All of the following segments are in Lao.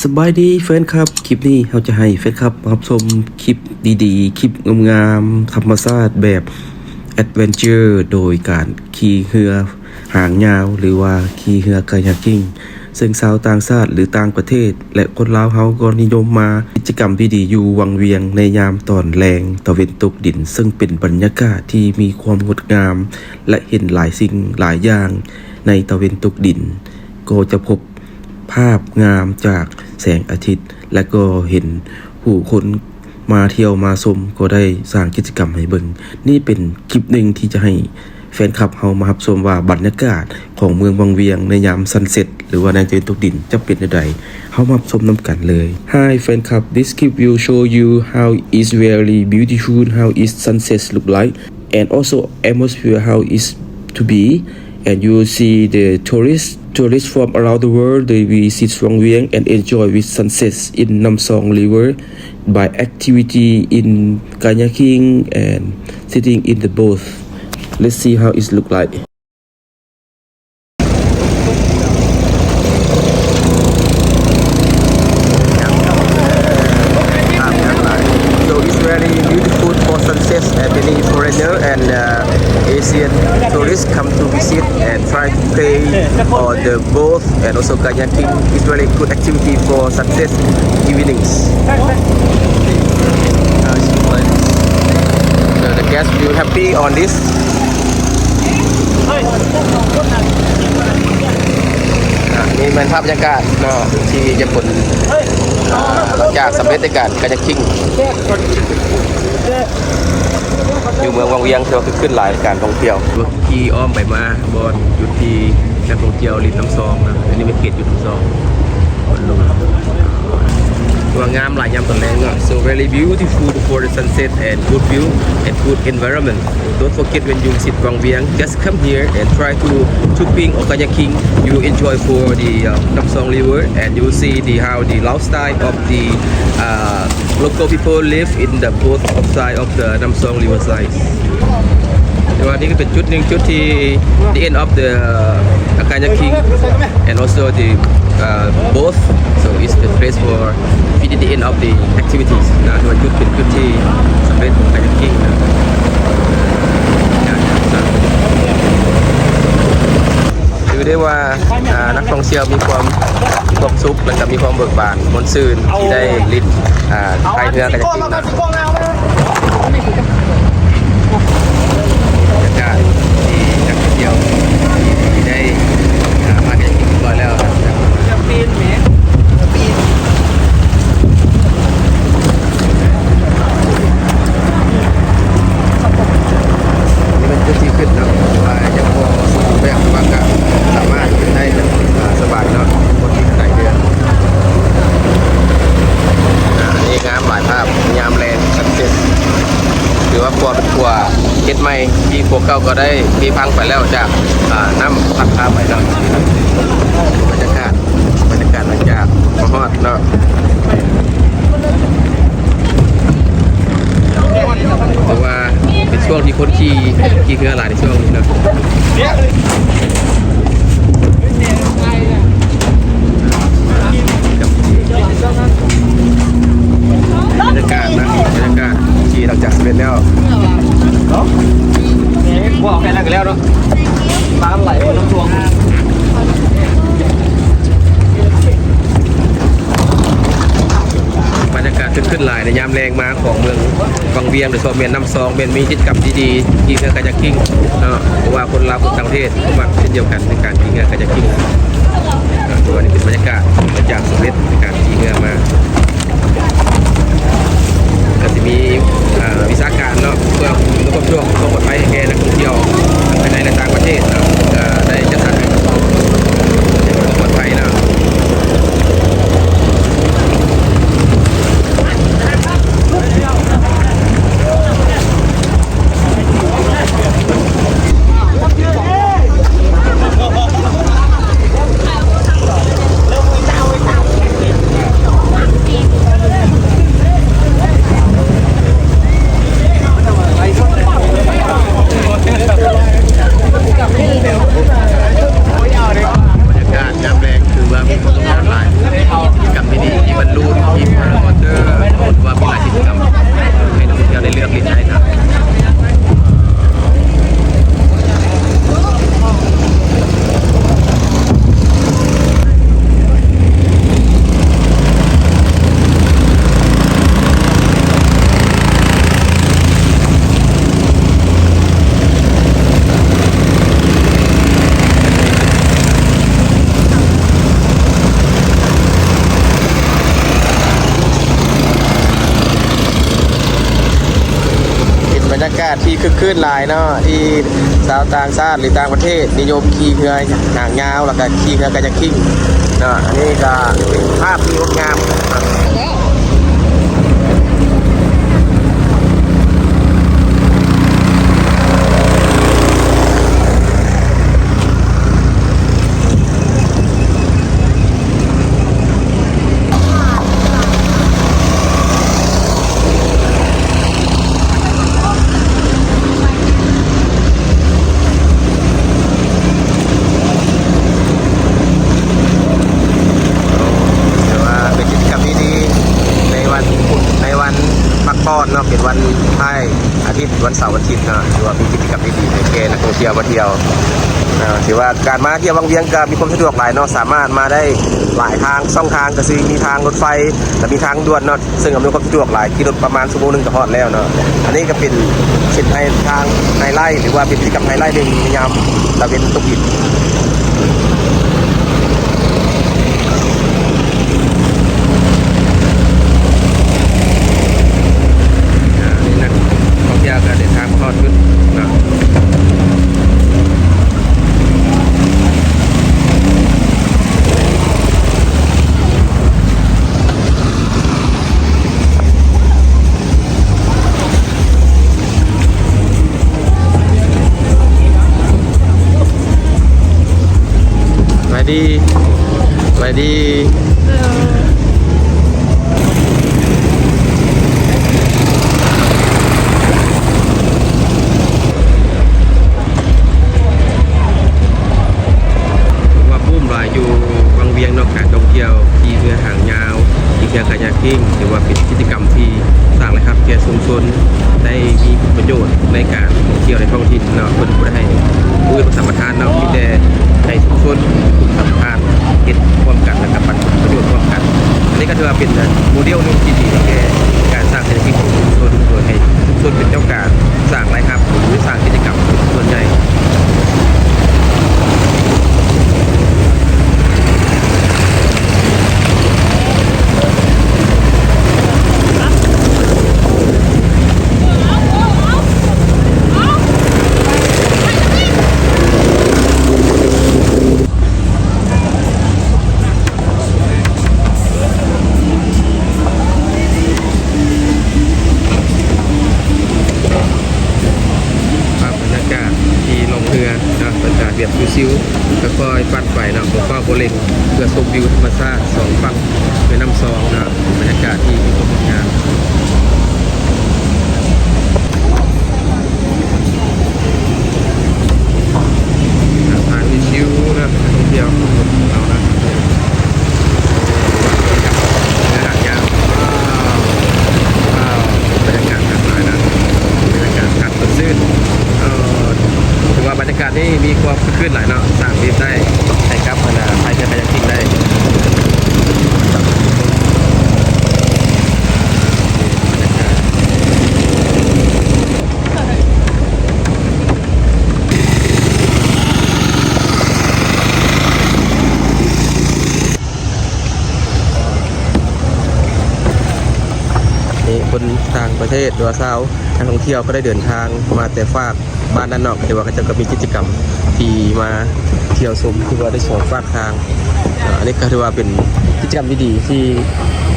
ສະບາຍດີແຟນຄລັບ, ຄລິບນີ້ເຮົາຈະໃຫ້ແຟນຄລັບມາຮັບຊົມຄລິບດີໆ, ຄລິບງາມໆ, ທຳມະຊາດແບບແອັດເວັນເຈີ ໂດຍການຂີ່ເຮືອຫາງຍາວ ຫຼືວ່າຂີ່ເຮືອກາຍັກກິ້ງ ເຊິ່ງຊາວຕ່າງຊາດ ຫຼື ຕ່າງປະເທດ ແລະ ຄົນລາວເຮົາກໍນິຍົມມາກິດຈະກຳດີໆ ຢູ່ວັງວຽງໃນຍາມຕອນແລງຕາເວັນຕົກດິນ, ເຊິ່ງເປັນບັນຍາກາດທີ່ມີຄວາມງົດງາມ ແລະ ເຫັນຫຼາຍສິ່ງຫຼາຍຢ່າງໃນຕາເວັນຕົກດິນ, ກໍຈະພົບ ພາບງາມຈາກແສງອາທິດ ແລະ ກໍເຫັນຜູ້ຄົນມາທ່ຽວມາຊົມ ກໍໄດ້ສ້າງກິດຈະກຳໃຫ້ເບິ່ງ. ນີ້ເປັນຄລິບໜຶ່ງທີ່ຈະໃຫ້ແຟນຄລັບເຮົາມາຮັບຊົມວ່າບັນຍາກາດຂອງເມືອງວັງວຽງໃນຍາມ sunset ຫຼືວ່າໃນຕາເວັນຕົກດິນຈະເປັນແນວໃດ. ເຮົາມາຮັບຊົມນຳກັນເລີຍ. Hi fan club, this clip will show you how it's very beautiful, how its sunsets look like. And also atmosphere how it's to be, and you will see the tourists tourists from around the world, they visit Wang Vieng and enjoy with sunsets in Nam Song River by activity in kayaking and sitting in the boat. Let's see how it look like. So it's very beautiful for sunsets, and many foreigner and, uh, Asian tourists come to visit and try to play on the boat and also kayaking. It's very good activity for sunset evenings. So the guests will happy on this. ອ່າ ນີ້ແມ່ນພາບບັນຍາກາດເນາະ ທີ່ຍີ່ປຸ່ນ ອ່າ ຫຼັງຈາກສຳເລັດໃນການກາຍັກກິ້ງ ຢູ່ເມືອງວັງວຽງ ຖືວ່າຄຶກຄື້ນຫຼາຍໃນການທ່ອງທ່ຽວ. ຂີ່ອ້ອມໄປມາບ່ອນຈຸດທີ່ນັກທ່ອງທ່ຽວຫຼິ້ນນ້ຳຊອງເນາະ. ອັນນີ້ແມ່ນເຂດຈຸດນ້ຳຊອງ ວ່າງາມຫຼາຍຍາມຕອນແລງເນາະ. So very beautiful for the sunset and good view and good environment. Don't forget when you visit Wang Vieng, just come here and try to tubing or kayaking. You enjoy for the, uh, Nam Song River and you see the, how the lifestyle of the, uh, local people live in the both of side of the Nam Song River side. ແຕ່ວ່ານີ້ກໍເປັນຈຸດໜຶ່ງ ຈຸດທີ່ the end of the, uh, kayaking and also the, uh, boat. So it's the place for finish the end of the activities ນະ. ຖືວ່າຈຸດ ເປັນຈຸດທີ່ສຳເລັດຂອງ kayaking ນະ. ຖືໄດ້ວ່າ ອ່າ ນັກທ່ອງທ່ຽວມີຄວາມ ຄວາມສຸກ ແລະ ກໍມີຄວາມເບີກບານມ່ວນຊື່ນທີ່ໄດ້ຫຼິ້ນ ອ່າ ພາຍເຮືອ kayaking ເນາະ. ບັນຍາກາດທີ່ນັກທ່ອງທ່ຽວທີ່ໄດ້ ອ່າ ພາກັນກິນຮຽບຮ້ອຍແລ້ວ. ນີ້ມັນຄືທີ່ຂຶ້ນເນາະ ວ່າຍັງບໍ່ສົມບູນແບບ ແຕ່ວ່າກໍສາມາດຂຶ້ນໄດ້ ອ່າ ສະບາຍເນາະ ບໍ່ຕິດໃຕ້ເຮືອ. ອ່າ ອັນນີ້ງາມຫຼາຍພາບຍາມແລງ sunset ຖືວ່າຂົວເປັນຂົວເຮັດໃໝ່ ທີ່ຂົວເກົ່າກໍໄດ້ເພພັງໄປແລ້ວຈາກ ອ່າ ນ້ຳພັດພາໄປເນາະ. ບັນຍາກາດ ບັນຍາກາດຫຼັງຈາກມາຮອດເນາະ ຖືວ່າເປັນຊ່ວງທີ່ຄົນຂີ່ ຂີ່ເຮືອຫຼາຍໃນຊ່ວງນີ້ເນາະ. ບັນຍາກາດນະ ບັນຍາກາດທີ່ຫຼັງຈາກສຳເລັດແລ້ວ ເນາະ ບໍ່ເອົາແຄ່ນັ້ນກໍແລ້ວເນາະ. ນ້ຳໄຫຼ ນ້ຳຖ້ວມ ບັນຍາກາດຄຶກຄື້ນຫຼາຍໃນຍາມແລງມາຂອງເມືອງວັງວຽງ ໂດຍສະເພາະແມ່ນນ້ຳຊອງ ແມ່ນມີກິດຈະກຳດີໆ ທີ່ເຮືອກາຍັກກິ້ງເນາະ ເພາະວ່າຄົນລາວ ຄົນຕ່າງປະເທດກໍມັກເຊັ່ນດຽວກັນໃນການຂີ່ເຮືອກາຍັກກິ້ງ. ຖືວ່ານີ້ເປັນບັນຍາກາດຫຼັງຈາກສຳເລັດໃນການຂີ່ເຮືອມາ. ກໍຊິມີ ອ່າ ວິຊາການເນາະ ເພື່ອອຳນວຍຄວາມສະດວກ ຄວາມປອດໄພໃຫ້ແກ່ນັກທ່ອງທ່ຽວ ທັງພາຍໃນ ແລະ ຕ່າງປະເທດເນາະ ກໍໄດ້ຈັດສັນໃຫ້ຄວາມປອດໄພເນາະ. ທີ່ຄຶກຄື້ນຫຼາຍເນາະ ທີ່ຊາວຕ່າງຊາດ ຫຼື ຕ່າງປະເທດນິຍົມຂີ່ເຮືອຫາງຍາວ ແລ້ວກະຂີ່ເຮືອກາຍັກຄິງເນາະ. ອັນນີ້ກະເປັນພາບທີ່ງົດງາມ. ຖືວ່າເປັນກິດຈະກຳດີໆ ໃນວັນພຸດ ໃນວັນພັກຜ່ອນເນາະ ເປັນວັນທ້າຍ ອາທິດ ວັນເສົາ ວັນອາທິດເນາະ ຖືວ່າມີກິດຈະກຳດີໆ ໃຫ້ແກ່ນັກທ່ອງທ່ຽວມາທ່ຽວ. ເອີ ຖືວ່າການມາທ່ຽວວັງວຽງກໍມີຄວາມສະດວກຫຼາຍເນາະ ສາມາດມາໄດ້ຫຼາຍທາງ ຊ່ອງທາງກໍຄືມີທາງລົດໄຟ ແລະ ມີທາງດ່ວນເນາະ ເຊິ່ງອຳນວຍຄວາມສະດວກຫຼາຍ ຂີ່ລົດປະມານຊົ່ວໂມງໜຶ່ງກໍຮອດແລ້ວເນາະ. ອັນນີ້ກໍເປັນເສັ້ນທາງໄຮໄລ ຫຼືວ່າເປັນກິດຈະກຳໄຮໄລໜຶ່ງໃນຍາມຕາເວັນຕົກດິນ. ອ່າ ນີ້ນັກທ່ອງທ່ຽວກໍເດີນທາງມາຮອດຈຸດເນາະ. ສະບາຍດີ ສະບາຍດີ. ຖືວ່າບູມຫຼາຍຢູ່ວັງວຽງເນາະ ການທ່ອງທ່ຽວຂີ່ເຮືອຫາງຍາວ ຂີ່ເຮືອກາຍັກຄິງ ຖືວ່າເປັນກິດຈະກຳທີ່ສ້າງລາຍຮັບແກ່ຊຸມຊົນ ໄດ້ມີຜົນປະໂຫຍດໃນການທ່ອງທ່ຽວໃນທ້ອງຖິ່ນເນາະ. ເພິ່ນບໍ່ໄດ້ໃຫ້ຜູ້ອື່ນມາສຳປະທານເນາະ ມີແຕ່ໃຫ້ຊຸມຊົນຜູ້ສຳປະທານເຮັດຮ່ວມກັນ ແລ້ວກໍປັນຜົນປະໂຫຍດຮ່ວມກັນ. ອັນນີ້ກໍຖືວ່າເປັນໂມເດວໜຶ່ງທີ່ດີໃນການສ້າງເສດຖະກິດຂອງຊຸມຊົນ ໂດຍໃຫ້ຊຸມຊົນເປັນເຈົ້າການ ສ້າງລາຍຮັບ ຫຼື ສ້າງກິດຈະກຳສ່ວນໃຫຍ່. ພາບບັນຍາກາດທີ່ລ່ອງເຮືອເນາະ ເປັນການແບບຊິວໆ ຄ່ອຍໆປັ່ນໄປເນາະ ບໍ່ຟ້າວບໍ່ເລັ່ງ ເພື່ອຊົມວິວທຳມະຊາດສອງຝັ່ງແມ່ນ້ຳຊອງເນາະ ບັນຍາກາດທີ່ມີຄວາມງົດງາມ. ທາງນີ້ຊິວນະ ນັກທ່ອງທ່ຽວເຮົານະ ເຮືອຫາງຍາວ. ວ້າວ ວ້າວ ບັນຍາກາດຄັກຫຼາຍນະ ບັນຍາກາດຄັກສົດຊື່ນ. ເອີ ຖືວ່າບັນຍາກາດນີ້ມີຄວາມຄຶກຄື້ນຫຼາຍເນາະ ສ້າງວິວໄດ້ໃຫ້ກັບ ອັນນ່າ ພາຍເຮືອກາຍັກຄິງໄດ້. ນີ້ຄົນຕ່າງປະເທດ ຫຼືວ່າຊາວ ນັກທ່ອງທ່ຽວກໍໄດ້ເດີນທາງມາແຕ່ຟາກ ບ້ານນັ້ນເນາະ ກໍຖືວ່າເຂົາເຈົ້າກໍມີກິດຈະກຳທີ່ມາທ່ຽວຊົມ ຄືວ່າໄດ້ສອງຟາກທາງ. ອາ ອັນນີ້ກໍຖືວ່າເປັນກິດຈະກຳທີ່ດີ ທີ່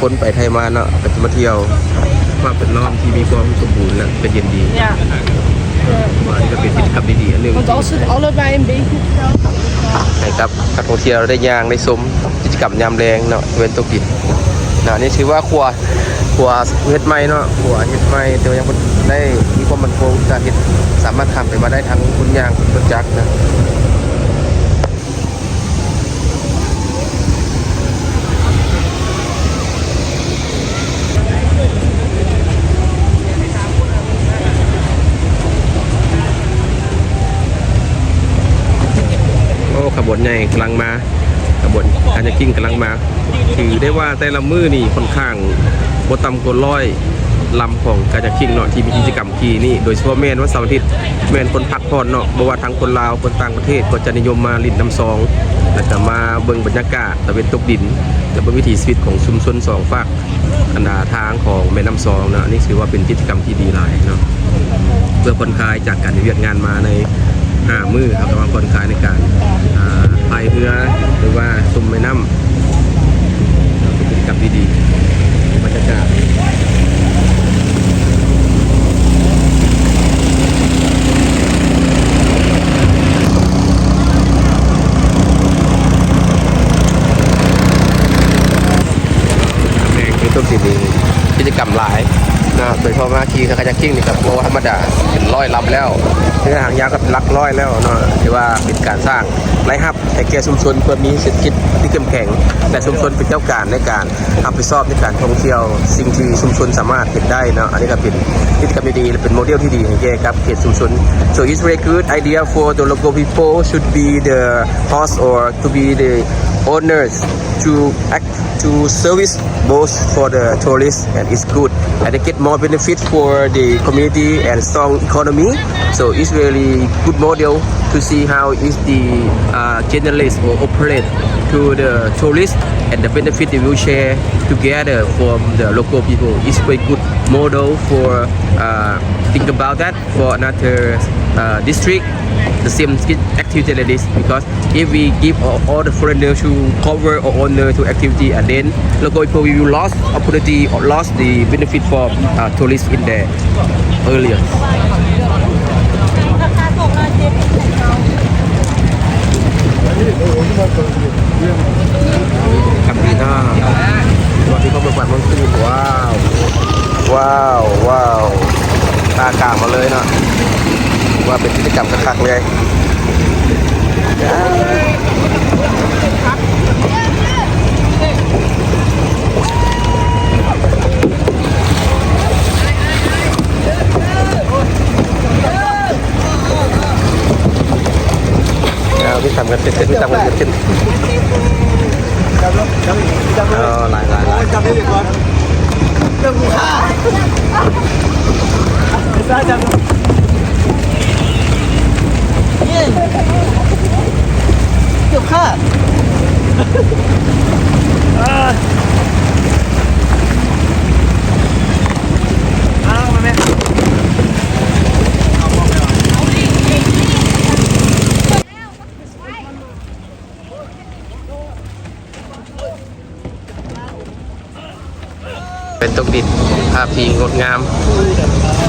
ຄົນໄປໄທມາເນາະ ກໍຈະມາທ່ຽວ ສະພາບແວດລ້ອມທີ່ມີຄວາມສົມບູນ ແລະ ກໍເຢັນດີ. Yeah. ວ່ານີ້ກໍເປັນກິດຈະກຳທີ່ດີອັນໜຶ່ງ Ons als het allebei een beetje hetzelfde ໃຫ້ກັບນັກທ່ອງທ່ຽວໄດ້ຍ່າງໄດ້ຊົມກິດຈະກຳຍາມແລງເນາະ ເວັນຕົກດິນ. ນະ ນີ້ຖືວ່າຂົວ ຂົວເຮັດໃໝ່ເນາະ ຂົວເຮັດໃໝ່ ແຕ່ວ່າຍັງບໍ່ໄດ້ມີຄວາມໝັ້ນຄົງ ການເຮັດ ສາມາດຂ້າມໄປມາໄດ້ທາງຄົນຍ່າງ ຄົນຈັກນະ. ໂອ້ ຂະບວນໃຫຍ່ກຳລັງມາ. ຂະບວນກາຍັກກິ້ງກຳລັງມາ ຖືໄດ້ວ່າແຕ່ລະມື້ນີ້ຂ້ອນຂ້າງບໍ່ຕ່ຳກວ່າຮ້ອຍລຳຂອງກາຍັກກິ້ງເນາະ ທີ່ມີກິດຈະກຳຂີ່ນີ້ ໂດຍສະເພາະແມ່ນວັນເສົາອາທິດ ແມ່ນຄົນພັກຜ່ອນເນາະ ບໍ່ວ່າທັງຄົນລາວ ຄົນຕ່າງປະເທດກໍຈະນິຍົມມາຫຼິ້ນນ້ຳຊອງ ແລ້ວກໍມາເບິ່ງບັນຍາກາດຕາເວັນຕົກດິນ ແລະ ເບິ່ງວິຖີຊີວິດຂອງຊຸມຊົນສອງຟາກ ອັນດາທາງຂອງແມ່ນ້ຳຊອງເນາະ. ອັນນີ້ຖືວ່າເປັນກິດຈະກຳທີ່ດີຫຼາຍເນາະ. ເພື່ອຜ່ອນຄາຍຈາກການເຮັດວຽກງານມາໃນຫ້າມື້ ເຮົາກໍມາຜ່ອນຄາຍໃນການ ອ່າ ພາຍເຮືອ ຫຼືວ່າຊົມແມ່ນ້ຳ ເປັນກິດຈະກຳທີ່ດີ ບັນຍາກາດ ແມ່ນ ຢູ່ຕົກທີ່ນີ້ ກິດຈະກຳຫຼາຍເນາະ ໂດຍສະເພາະມາຂີ່ຈັກກະຍານຄີງນີ້ກໍບໍ່ທຳມະດາ ເປັນຮ້ອຍລຳແລ້ວ ເຮືອຫາງຍາວກໍເປັນຫຼັກຮ້ອຍແລ້ວເນາະ ຖືວ່າເປັນການສ້າງລາຍຮັບໃຫ້ແກ່ຊຸມຊົນ ເພື່ອມີເສດຖະກິດທີ່ເຂັ້ມແຂງ ແລະ ຊຸມຊົນເປັນເຈົ້າການໃນການຮັບຜິດຊອບໃນການທ່ອງທ່ຽວ ສິ່ງທີ່ຊຸມຊົນສາມາດເຮັດໄດ້ເນາະ ອັນນີ້ກໍເປັນກິດຈະກຳທີ່ດີ ແລະ ເປັນໂມເດລທີ່ດີໃຫ້ແກ່ກັບເຂດຊຸມຊົນ So it's very good idea for the local people should be the host or to be the owners to act to service both for the tourists and it's good and they get more benefit for the community and strong economy. So it's really good model to see how is the uh, generate or operate to the tourists and the benefit they will share together from the local people. It's very good model for uh, think about that for another uh, district, the same activity like this, because if we give all, all the foreigner to cover or owner to activity, and then local people will lost opportunity or lost the benefit for uh, tourists in the area. ຄັບດີເນາະ ວ່າທີ່ເຂົາເບິ່ງກວາດເມືອງຈີນ ວ້າວ ວ້າວ ວ້າວ ຕາກາມມາເລີຍເນາະ ວ່າເປັນກິດຈະກຳຄັກໆເລີຍ. ເອົາ ມີຕຳກັນເກີດຂຶ້ນ ມີຕຳກັນເກີດຂຶ້ນ. ເອີ ຫຼາຍ ຫຼາຍ ຫຼາຍ ເກືອບຂາດ. ເປັນຕົກດິນ ພາບທີ່ງົດງາມ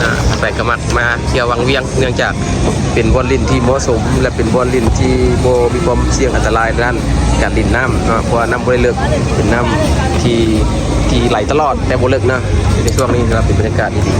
ນະ ໃຜກໍມັກມາທ່ຽວວັງວຽງ ເນື່ອງຈາກເປັນບ່ອນຫຼິ້ນທີ່ເໝາະສົມ ແລະ ເປັນບ່ອນຫຼິ້ນທີ່ບໍ່ມີຄວາມສ່ຽງອັນຕະລາຍດ້ານການຫຼິ້ນນ້ຳເນາະ ເພາະວ່ານ້ຳບໍ່ໄດ້ເລິກ ເປັນນ້ຳທີ່ ທີ່ໄຫຼຕະຫຼອດ ແຕ່ບໍ່ເລິກນະ. ໃນຊ່ວງນີ້ຖືວ່າເປັນບັນຍາກາດທີ່ດີ.